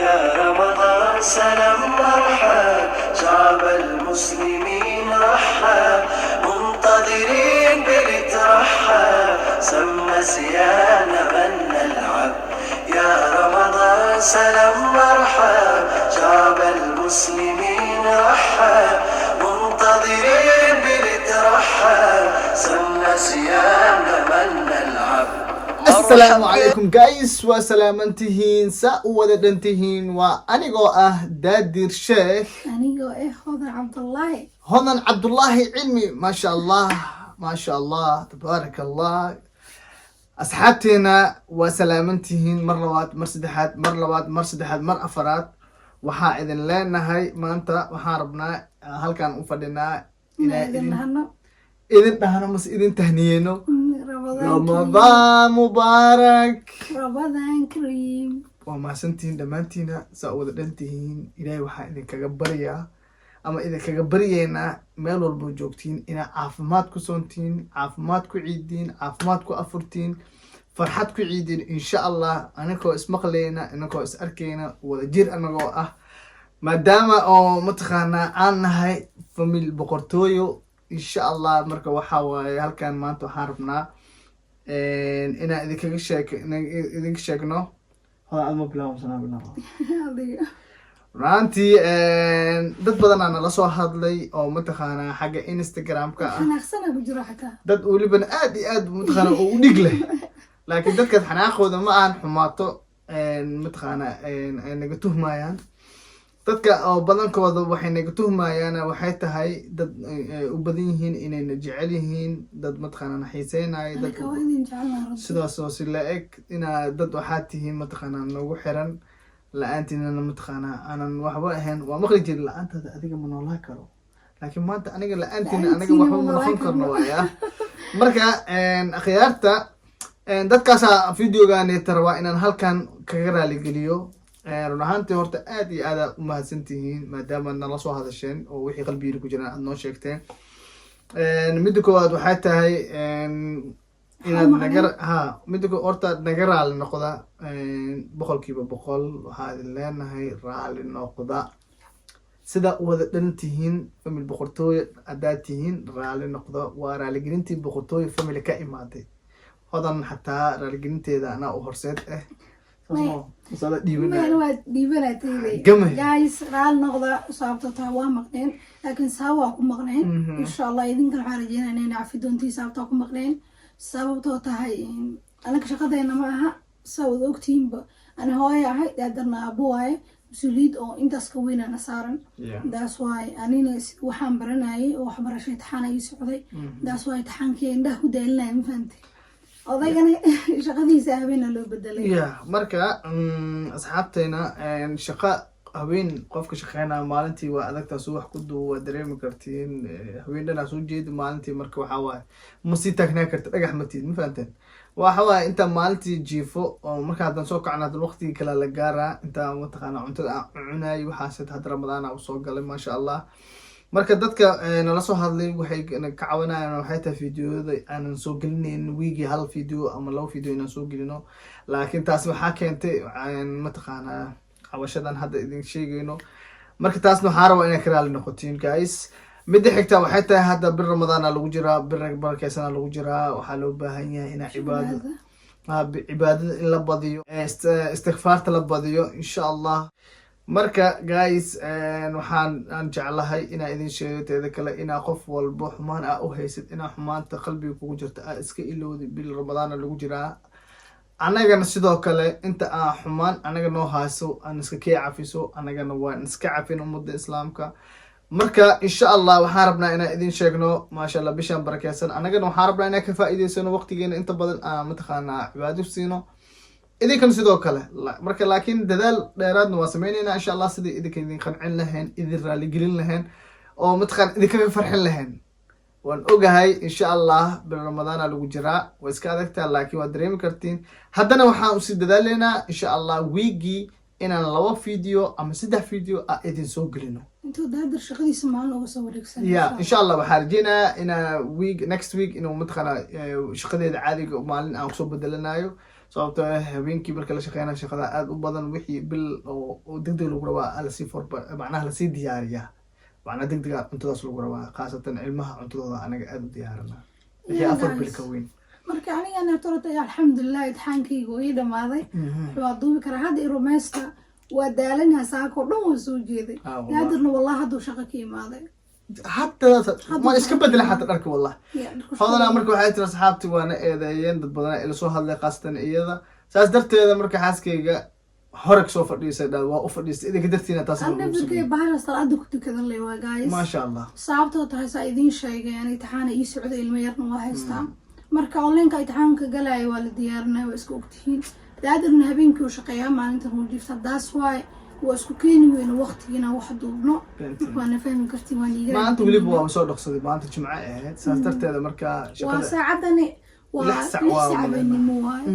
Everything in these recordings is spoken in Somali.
يا رمضان سلام مرحب، شعب المسلمين رحب، منتظرين بنترحب، سمى سيانا من نلعب. يا رمضان سلام مرحب، شعب المسلمين رحب، منتظرين بنترحب، سمى سيانا من نلعب. Asalaamu calaykum guys, waa salaamantihiin, saa u wada dhantihiin. Waa anigoo ah Daadir Sheekh. Anigoo eh Hodan Cabdullaahi. Hodan Cabdullaahi Cilmi. Maasha Allah, maasha Allah, tabaarak Allah. Asxaabteena waa salaamantihiin mar labaad, mar saddexaad, mar labaad, mar saddexaad, mar afaraad. Waxaa idin leenahay, maanta waxaan rabnaa halkaan u fadhinaa inaa inaa idin idin dhahno, idin dhahno mase idin tahniyeyno. Ramadaan. Ramadaan mubaarak. Ramadaan kariim. Waa mahadsantihiin dhammaantiina, saa u wada dhan tihiin. Ilaahay waxaa idinkaga baryaa ama idinkaga baryeynaa, meel walbo joogtiin, inaa caafimaad ku soontiin, caafimaad ku ciidiin, caafimaad ku afurtiin, farxad ku ciidiin, insha Allah. Anakoo ismaqleyna, inakoo is arkeyna, wada jir anagoo ah, maadaama oo mataqaanaa aan nahay family boqortooyo, insha Allah. Marka waxaa waaye, halkan maanta waxaan rabnaa inaan idinkaga sheek inaan idinka sheegno. Hodan, adma bilaabo sanaa bilaabo? Adiga. Runaantii dad badanaa nala soo hadlay oo mataqaanaa xagga Instagram-ka ah. Xanaaqsana ku jiro xataa. Dad welibana aad iyo aad mataqaanaa oo u dhig leh, laakiin dadkaas xanaaqooda ma ahan xumaato mataqaanaa ay naga tuhmayaan. Dadka oo badankooda waxay naga tuhmayaan waxay tahay dad ay u badan yihiin inayna jecel yihiin, dad mataqaanaa na xiiseynayo, dad Anaka waa idin jecelnaha runtii. Sidaas oo si la eg inaa dad waxaad tihiin mataqaanaa nagu xiran, la-aantiinana mataqaanaa aanan waxba ahayn. Waa maqli jiri, la-aantaada adiga ma noolaan karo, laakiin maanta aniga la-aantiina aniga La-aantiina waxba ma ma noqon noolaan karno. karno. Waaya, marka akhyaarta, dadkaasaa videoganeeta rabaa inaan halkan kaga raaligeliyo. Run ahaantii horta aad iyo aad aad u mahadsan tihiin, maadaama nala soo hadasheen oo wixii qalbigiina ku jiraan aad noo sheegteen. Midda koowaad waxay tahay inaad naga ha midda horta naga raali noqda 100%. Waxaa idin leenahay raali noqda. Sida wada dhan tihiin family boqortooyo haddaad tihiin, raali noqda. Waa raaligelintii boqortooyo family ka imaaday. Hodan xataa raaligelinteeda anaa u horseed ah. Masala Meel dhiibanaya. Waa dhiibanaa tayday. Game. Guys, raali noqda. Sababto tahay waa maqneen, laakiin sabab waa ku maqneen. Insha Allah idinkan waxaan rajeynaya inay cafi doontiin sababtaa ku maqneen. Sababtoo tahay anaka shaqadeena ma aha, saa wada ogtihiinba. Ani hooyo ahay, daadarna aabo waaye, mas-uuliyad oo intaas ka weynana saaran. That's why anina waxaan baranayay oo waxbarasho imtixaan ii socday. That's why imtixaankii indhaha ku daalinaya, ma fahantay? Odaygana shaqadiisa habeena loo bedelay. Ya, marka asxaabteena, shaqa habeen qofka shaqeynaya maalintii waa adagtaa, soo wax ku duuba waa dareemi kartiin. Habeen dhanaa soo jeedi maalintii, marka waxaa waaye ma sii taagnaa karta, dhagax matid, ma fahanteen? Waxa waaye intaa maalintii jiifo oo marka haddaan soo kacno, haddan waqtigii kale la gaaraa, intaa mataqaana cuntada aan cunayo. Waxaas hadda Ramadaana usoo galay, maasha Allah. Marka dadka nala soo hadlay waxay ka caawinayaan waxay tahay videoyada aanan soo gelinayn, wiigii hal video ama laba video inaan soo gelino. Laakiin taas waxaa keentay mataqaanaa cabashadan hadda idin sheegayno. Marka taasna waxaa rabaa inay ka raali noqotiin guys. Midda xigta waxay tahay, hadda bir Ramadaana lagu jiraa, bir barakeysanaa lagu jiraa. Waxaa loo baahan yahay inaa cibaado cibaadada in la badiyo, istikfaarta la badiyo, insha Allah. Marka guys, waxaan aan jeclahay inaa idin sheego teeda kale, inaa qof walbo xumaan aa u haysid, inaa xumaanta qalbiga kugu jirta aa iska ilowdi. Bil Ramadaana lagu jiraa. Annagana sidoo kale inta aan xumaan anaga noo hayso aan iska kee cafiso, annagana waan iska cafin ummadda islaamka. Marka insha Allah waxaan rabnaa inaan idin sheegno, maasha Allah, bishaan barakeysan annagana waxaan rabnaa inaan ka faa'iideysano waqtigeena inta badan, aan mataqaanaa cibaado siino, idinkana sidoo kale. Marka laakiin dadaal dheeraadna waa sameyneynaa, insha Allah, sidii idinka idin qancin lahayn, idin raaligelin lahayn oo mataqaan idinkaga farxin lahayn. Waan ogahay, insha Allah, bil Ramadaana lagu jiraa, waa iska adagtaa, laakiin waad dareemi kartiin. Haddana waxaan usii dadaaleynaa, insha Allah, wiigii inaan laba video ama saddex video ah idin soo gelino. Intuu Daadir shaqadiisa maalin uga soo wareegsan. Ya, insha Allah waxaa rajeynayaa inaa week next week inuu mataqaana shaqadeeda caadiga maalin aan kusoo bedelanayo. Sababtoo ah habeenkii marka la shaqeynaya, shaqada aada u badan, wixii bil oo degdeg lagu rabaa lasii forba, macnaha lasii diyaariyaa, macnaha degdega cuntadaas lagu rabaa, khaasatan ilmaha cuntadooda anaga aada u diyaarina wixii Yeah, 4 bil guys. ka weyn. Marka anigana torota, alxamdulilah, imtixaankayga waa ii dhamaaday, waa duubi karaa hadda. Irumeysta, waa daalanyaha, saakoo dhan waa soo jeeday. Ah, wallah. Naadirna wallah hadduu shaqo ka imaaday. Hataa ma iska bedela xataa dharka, wallah. Yeah, dharku Hodanaa marka waxay tiri, asxaabti waana eedeeyeen, dad badan ila soo hadlay, khaasatan iyada. Saas darteeda marka xaaskayga hore kasoo fadhiisay dha, waa u fadhiistay idinka dartiina taas. Anna firkay bahasha salaada ku tukadan leh waa, guys. Maasha Allah. Sababtoo tahay, saa idiin sheegay, imtixaana ii socda, ilmo yarna waa haystaa. Marka onlineka imtixaanka galaya waa la diyaarinaya, waa iska ogtihiin. Daadirna habeenkii uu shaqeeyaa, maalintan wuu jiifta. Daas waay waa isku keeni weyno waqtigiina wax duubno. Beentiin. Waana fahmi kartiin, waan iiga Maanta weliba waa soo dhaqsaday, maanta Jimco ahayd, saas darteeda marka waa shaqada saacadani waa 6 sac 6 waa sac malaynaa. habeenimo waaye.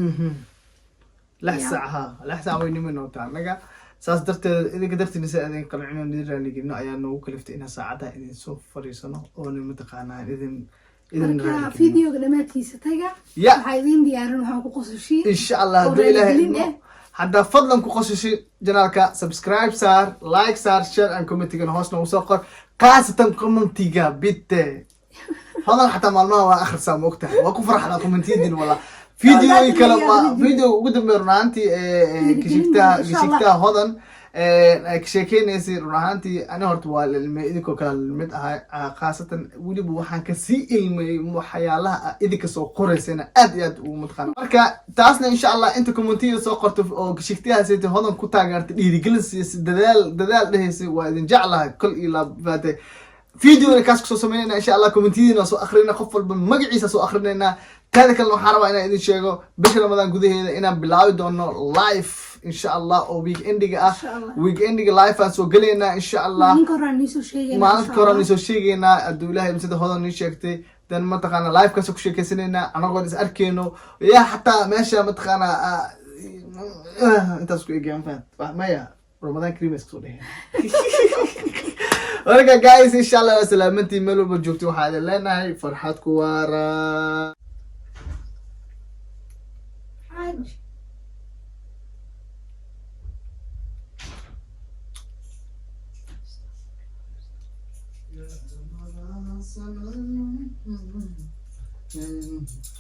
6 Yeah. sac, ha, 6 sac waynimo noo tahay annaga. Saas darteeda idinka dartiina si idin qancino, idin raaligelino ayaa noogu kaliftay inaan saacadaha idin soo fadhiisano oona mataqaanaa idin Marka raaligelino. Videoga dhammaadkiisa taga. Ya. Waxaa idiin diyaarin waxaa ku qosashiin Insha Allah. oo Hadduu Ilaahay raaligelin idmo. eh. Haddaa fadlan ku qosashay, channelka subscribe saar, like saar, share and commentigana hoos noogu soo qor, khaasatan commentiga bitte. Hodan xataa maalmaha waa akhrisaa, ma ogtahay? Waa ku farxdaa commentiyadin, wala videoyi kale waa video ugu dambeeya. Run ahaantii gishigtaha Insha Allah. gishigtaha Hodan ay ka sheekeynaysay, run ahaantii ani horta waa la ilmay, idinkoo kale mid ahay. Khaasatan weliba waxaan kasii ilmayay waxyaalaha idinka soo qoraysana aad iyo aad ugu mataqaana. Marka taasna insha Allah inta commentiyada soo qorto oo gishigtahaasayta Hodan ku taageertay, dhiirigelin siisay, dadaal dadaal dhehaysay, waa idin jeclahay kol iyo laab. Baatay videona kaas kusoo sameynayna insha Allah, commentiyadiina soo akrinayna, qof walba magaciisa soo akrinayna. Taada kalena waxaan rabaa inaan idin sheego bisha Ramadaan gudaheeda inaan bilaabi doono live insha Allah, oo weekendiga ah. Insha Allah. Weekendiga live aan soo gelaynaa insha Allah. Maalinka horaan niisoo sheegayna. Maalinta hore aan soo sheegaynaa, hadduu Ilahay sida Hodan nii sheegtay. Dan mataqaana livekaas ku sheekeysanaynaa anagoon is arkeyno ya, xataa meesha mataqaana intaas ku egyan fahant maya. Ramadaan Kariim iska soo dhehe. Marka guys, insha Allah waa salaamantii. Meel walba joogto waxaa idin leenahay farxad ku waara. Xaaj.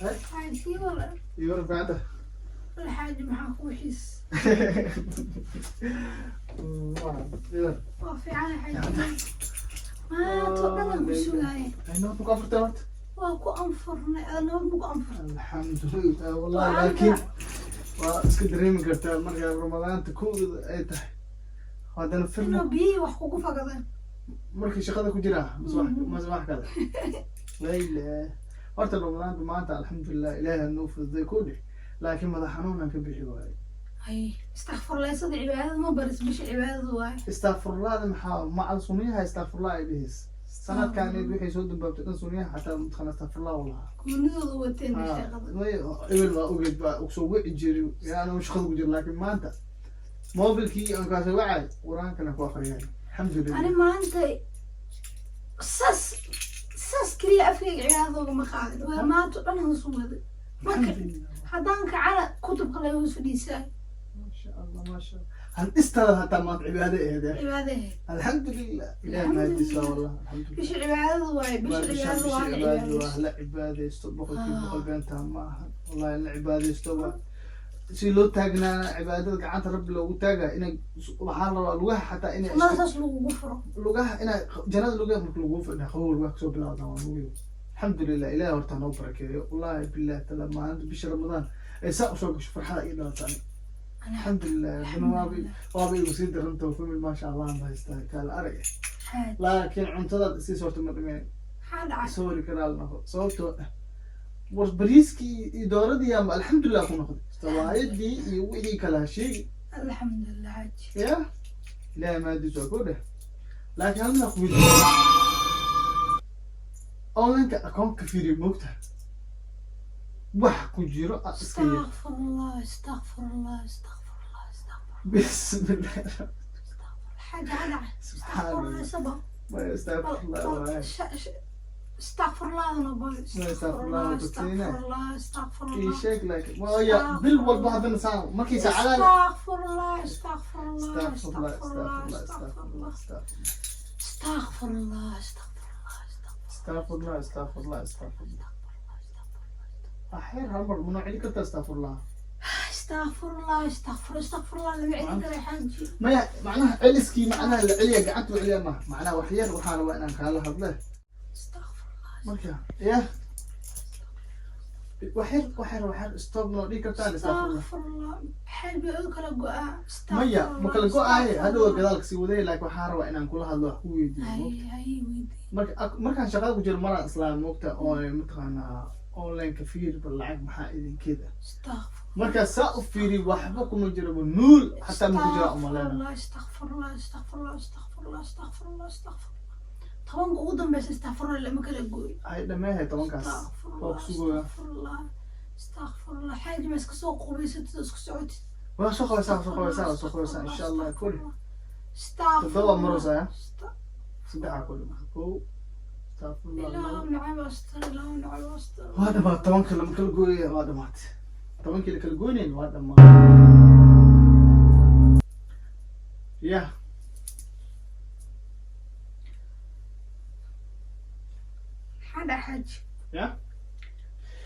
Xaaj sii wala. Iyo rafacada. Xaaji, maxaa kuu xiis? Waa fiican xaaji, maanta oo dhan aan ku sugaaya. Nabad ku afurtay horta? Waa ku anfurnay, ada nabad ma ku anfurnay? Alxamdulilah wallahi, laakiin waa iska dareemi kartaa marka Ramadaanta kowda ay tahay haddana firna Inuu biyihii wax kugu fagadeen. Markii shaqada ku jiraa mase wax kale la ilaah. Horta Ramadaanta maanta alxamdulilah Ilaahi noo fududay ku dheh, laakiin madax xanuunaan ka bixi waayay. Ay, istakfurlaysada cibaadada ma baris, bisha cibaadada waaye. Istakfurlaada maxaa macal sunniyaha istakfurlaa ay dhehis sanadkan wixii soo dambaabtay dhan, sunniyaha xataa mataqana istakfurlaa u lahaa. Goonidooda wateen shaqada. Ebel waa ogeed, baa soo wici jiray yaana shaqada ku jira, laakiin maanta mobilkii aan kaasoo wacay, Qur-aankana ku akhriyay, alxamdulilah. Ani maanta saas saas keliya afkayga cibaadadooga ma qaadin, waa maanta o dhan hoos u waday. Marka haddaan kacana kutubka laga hoos fadhiisaa. Maasha Allah, maasha Allah, hal istaada hataa maanta cibaado aheed. Cibaado ahayd. Alxamdulilah, Ilaah mahadiisa wallah, alxamdulilah. Bisha cibaadada waaye, bisha cibaadada waa la cibaadada waa cibaadaysto. La cibaadaysto 100%, beentaa ma aha wallahi. In la cibaadaysto waa si loo taagnaana cibaadada gacanta Rabbi loogu taagaya inay waxaa la rabaa lugaha xataa inay Sunnada saas lagugu furo. Lugaha inay jannada lugaha marka lagu fadhiya qabow lugaha kasoo bilawda waa lugihi. Alxamdulilah, Ilahi horta noo barakeeyo wallahi billahi taala. Maalinta bisha Ramadaan ay saa usoo gasho farxada ii dhalata ani, alxamdulilah. Haddana waaba igu sii daranta family, maasha Allah, aan haystaa kaala arag. Xaaj. Laakiin cuntadaad isii sorta ma dhimeyn. Maxaa dhacay? Sorry, karaal noqo, sababtoo ah war bariiskii iyo dooradii ama alxamdulilah ku noqday sawaayadii iyo wixii kala ha sheegi. Alxamdulilah, xaaji. Ya, Ilahay maadiis waa ku dheh, laakiin hal mina kuweydiiyo, onlineka akoonka fiiriyo, moogtahay wax ku jiro aad iska yar. Astaqfirullah, astaqfirullah, astaqfirullah, astaqfirullah. Bismillah. Xaaji, maxaa dhacay? Subxaan Astaqfirullah, Allah. sabab. Maya, astaqfirullah waaye. Astaqfirullah bal. Astaqfirullah, batiina. Astaqfirullah, Ii astaqfirullah. sheeg laakiin waaya bil walba haddana saan markii saacadaan. Astaqfirullah, astaqfirullah, Astaqfirullah, astaqfirullah, astaqfirullah, astaqfirullah. astaqfirullah. Astaqfirullah, astaqfirullah, Astaqfirullah, astaqfirullah, astaqfirullah. Axeer hal mar manoo celi karta astaqfirullah? Astaqfirullah, astaqfir, astaqfirullah lama celin karo, xaaji. Maya, macnaha celiskii, macnaha la celiya gacanta u celiya maaha, macnaha wax yar waxaa rabaa inaan kaala hadle. Astaqfirullah. Marka ya wax yar, wax yar, wax yar, stop noo dhihi kartaan astaqfirullah? Astaqfirullah, xaaji, waa kala go'aa. Maya, ma kala go-aaye, hadhow gadaalka sii waday, laakiin waxaa rabaa inaan kula hadlo, wax ku weydiiyo. Hay hay, weydii. Marka markaan shaqada ku jiro maraan islaam moogta oo mataqaanaa online-ka fiir bal lacag maxaa idinkeeda. Astaqfir. Markaa saa u fiiri, waxba kuma jiro, nuul xataa ma ku jira umaleyna. Astaqfirullah, astaqfirullah, astaqfirullah, astaqfirullah, astaqfirullah, astaqfirullah. 10-ka ugu dambeysa astaqfirullah lama kala gooyo. Hay, dhameehay 10-kaas waa ku sugooya. Astaqfirullah, astaqfirullah. Xaaji, ma iska soo qubaysatid oo isku socotid? Waa soo qabaysaa, soo qabaysaa, waa soo qabaysaa insha Allah. Kuli Astaqfirullah. 7 maraysaa. Saddexaa kuli kow, astaqfirullah. Ilaahu nacab astar, ilaahu nacab astar. Waa dhamaat 10-ka lama kala gooyaya, waa dhamaatay 10-kii la kala goynayn, waa dhamaatay ya. Maxaa dhaca, xaaji? Ya.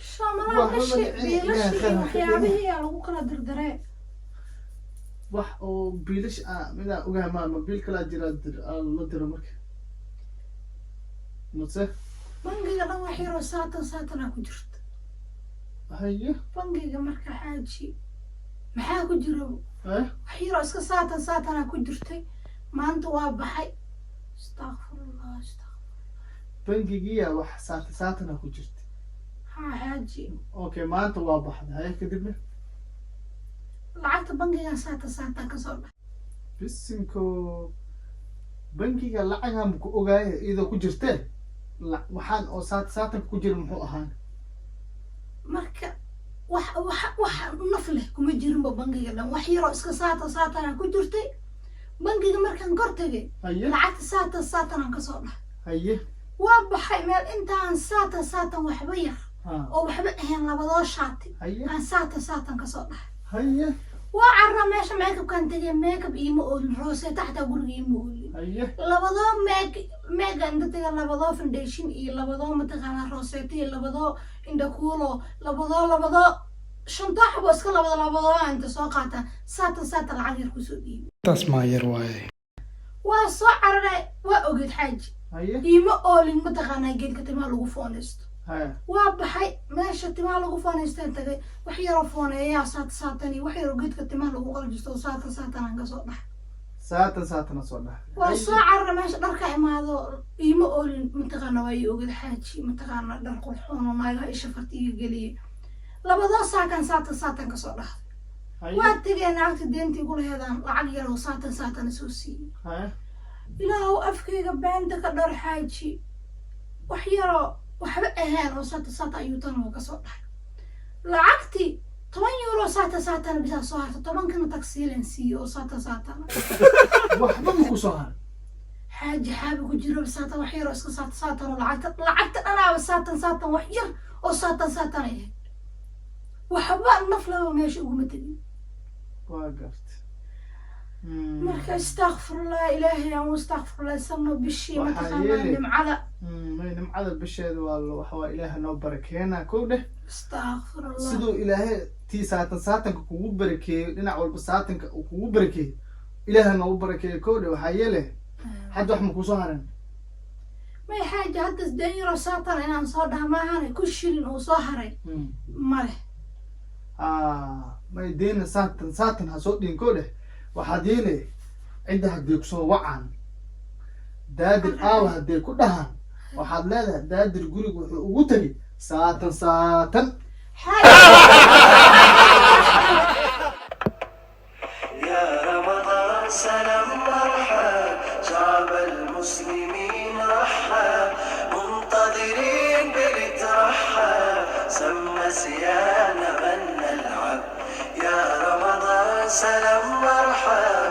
Soomalaa Waa bishi dhicin, biilashii ilaahay khayr ha ka waxyaabihii aa lagu kala dirdiree. Wax oo biilash ah midaan ogahay ma biil kalaa jira la diro marka mase? Bangiga dhan wax yaroo saatan saatanaa ku jirta. Haye. Bangiga marka, xaaji, maxaa ku jira? Eh. Wax yaroo iska saatan saatanaa ku jirtay, maanta waa baxay. Astaqfirullah, astaqfir. Bangigiya wax saatan saatana ku jirta? Haa, xaaji. Okay, maanta waa baxday, haye, kadibna? Lacagta bangigan saatan saatan kasoo dhax. Bisinko, bangiga lacagan ku ogaaye iyadoo ku jirtee waxaan oo saatanka ku jira muxuu ahaan? Marka wax naf leh kuma jirinba bangiga dhan, wax yaroo iska saatan saatanaa ku jirtay bangiga markaan kor tegay. Haye. Lacagta saatan saatanaan kasoo dhax. Haye. Waa baxay meel intaan saatan saatan waxba yar ha oo waxba ahayn, labadoo shaati haye aan saatan saatan kasoo dhaxay. Haye. Waa carra meesha makeupkaan tegay, makeup iima oolin, rooseeta xataa guriga iima oolin. Haye. Labadoo meega inta taga, labadoo foundation iyo labadoo mataqaanaa rooseeta iyo labadoo indhakuulo, labadoo shantoo xabo iska labada labadoo inta soo qaataan saatan saatan lacag yar kusoo dhiibay. Taas maa yar waaye. Waa soo cararay, waa ogeed, xaaji. Haye. Iima oolin mataqaanaa geedka timaha lagu foonaysto. Haye. Waa baxay, meesha timaha lagu foonaystaan tagay, wax yaroo fooneeyaa saatan saatan iyo wax yaroo geedka timaha lagu qaljisto saatan saatan aan kasoo dhaxay. Saatan saatana soo dhax. Waa soo carara, meesha dharka imaado, iima oolin mataqaana, waa ii ogad, xaaji, mataqaana dhar qurxoon oo naagaha isha farta iga geliyay, labadoo saakan saatan saatan kasoo dhaxday. Haye. Waa tegeen naagta deentii kulaheedaan lacag yaroo saatan saatan soo siiyey. Haye. Ilaahow afkayga beenta ka dhar, xaaji, wax yaroo waxba ahayn oo saatan saatan ayuu tan oo kasoo dhaxay. Lacagtii 10 euro saatan saatan bisaa soo harta, 10-kana tagsiilan siiye oo saatan saatan. Waxba ma ku soo haray? Xaaji, xaabi ku jiro saatan wax yaroo iska saatan saatan oo lacagta dhanaaba saatan saatan wax yar oo saatan saatan ay ahayd, waxba naf laba meesha uguma tegin. Waa garta. Marka istakfirullah, ilaahay aan u istakfirullah sano bishii. Waxaa mataqaanaa yeeli. Nimcada. May, nimcada bisheeda waa waxa waa ilaaha noo barakeena kow dheh. Istakfirullah. Siduu ilaahay tii saatan saatanka kugu barakeeyo, dhinac walba saatanka uu kugu barakeeyo, ilaaha noogu barakeeyo kow dheh. Waxaa yeele hadda wax ma kusoo haran? May, xaaji, hadda 8 euro saatan inaan soo dhaha maahane ku shilin uu soo haray male. Ah, may, deena saatan saatan ha soo dhihin kow dheh. Waxaad yeele cidda hadday kusoo wacaan, "Daadir aawa," hadday ku dhahaan, waxaad leedahay, "Daadir guriga wuxuu ugu tegay saatan saatan." Xaaji. يا رمضان سلام مرحب، شعب المسلمين رحب، منتظرين بنترحب، سمى سيانا من نلعب. يا رمضان سلام مرحب.